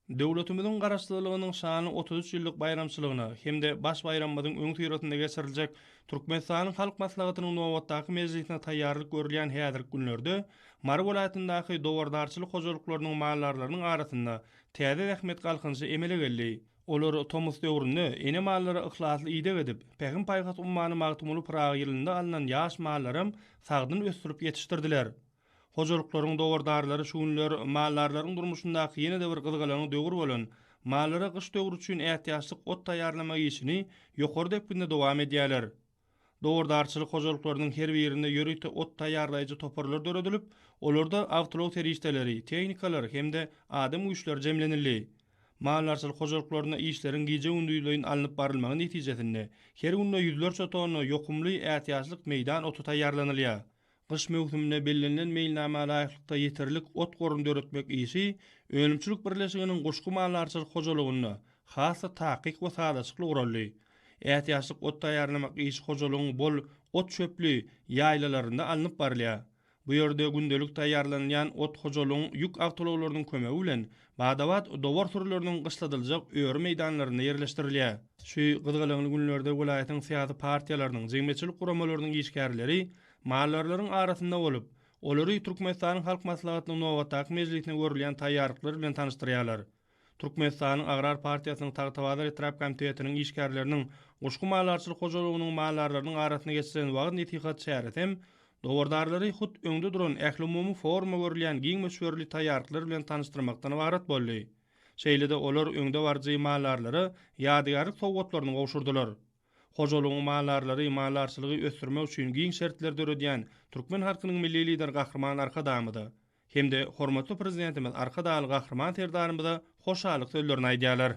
Döwletimiziň Garaşsyzlygynyň şanly 33 ýyllyk baýramçylygyna hem-de baş baýramymyzyň öňüsyrasynda geçiriljek Türkmenistanyň Halk Maslahatynyň nobatdaky mejlisine taýýarlyk görülýän häzirki günlerde Mary welaýatyndaky dowardarçylyk hojalyklarynyň maldarlarynyň arasynda täze zähmet galkynyşy emele geldi. Olar tomus döwründe ene mallara yhlasly ideg edip, Pähim-paýhas ummany Magtymguly Pyragy ýylynda alnan ýaş mallaram sagdyn ösdürip ýetişdirdiler. Hojalyklaryň dowardarlary şu günler maldarlaryň durmuşyndaky ýene-de bir gyzgalaňly döwür bolan, mallara gyş döwri üçin ätiýaçlyk ot taýýarlamak işini ýokary depginde dowam edýärler. Dowardarçylyk hojalyklarynyň her birinde ýörite ot taýýarlaýjy toparlar döredilip, olarda awtoulag serişdeleri, tehnikalar hem-de adam güýçleri jemlenildi. Maldarçylyk hojalyklarynda işleriň gije-gündizleýin alnyp barylmagy netijesinde, her günde ýüzlerçe tonna ýokumly ätiýaçlyk meýdan oty taýýarlanylýar. Gyş möwsüminde bellenilen meýilnama laýyklykda ýeterlik ot goruny döretmek işi önümçilik birleşiginiň Guşgy maldarçylyk hojalygynda has-da takyk we sazlaşykly guraldy. Ätiýaçlyk ot taýýarlamak işi hojalygyň bol ot-çöpli ýaýlalarynda alnyp barylýar. Bu ýerde gündelik taýýarlanylýan ot hojalygyň ýük awtoulaglarynyň kömegi bilen bada-bat dowar sürüleriniň gyşladyljak öri meýdanlarynda ýerleşdirilýär. Şu gyzgalaňly günlerde welaýatyň syýasy partiýalarynyň, jemgyýetçilik guramalarynyň işgärleri maldarlaryň arasynda bolup, olary Türkmenistanyň Halk Maslahatynyň nobatdaky mejlisine görülýän taýýarlyklar bilen tanyşdyrýarlar. Türkmenistanyň Agrar partiýasynyň Tagtabazar etrap komitetiniň işgärleriniň Guşgy maldarçylyk hojalygynyň maldarlarynyň arasynda geçirilen wagyz-nesihat çäresi hem dowardarlary hut öňde duran ählumumy foruma görülýän giň möçberli taýýarlyklar bilen tanyşdyrmakdan ybarat boldy. Şeýle-de olar öňdebaryjy maldarlara ýadygärlik sowgatlaryny gowşurdylar. Hojalygyň maldarlary maldarçylygy ösdürmek üçin giň şertleri döredýän türkmen halkynyň Milli Lideri Gahryman Arkadagymyza hem-de hormatly Prezidentimiz Arkadagly Gahryman Serdarymyza hoşallyk sözlerini aýdýarlar.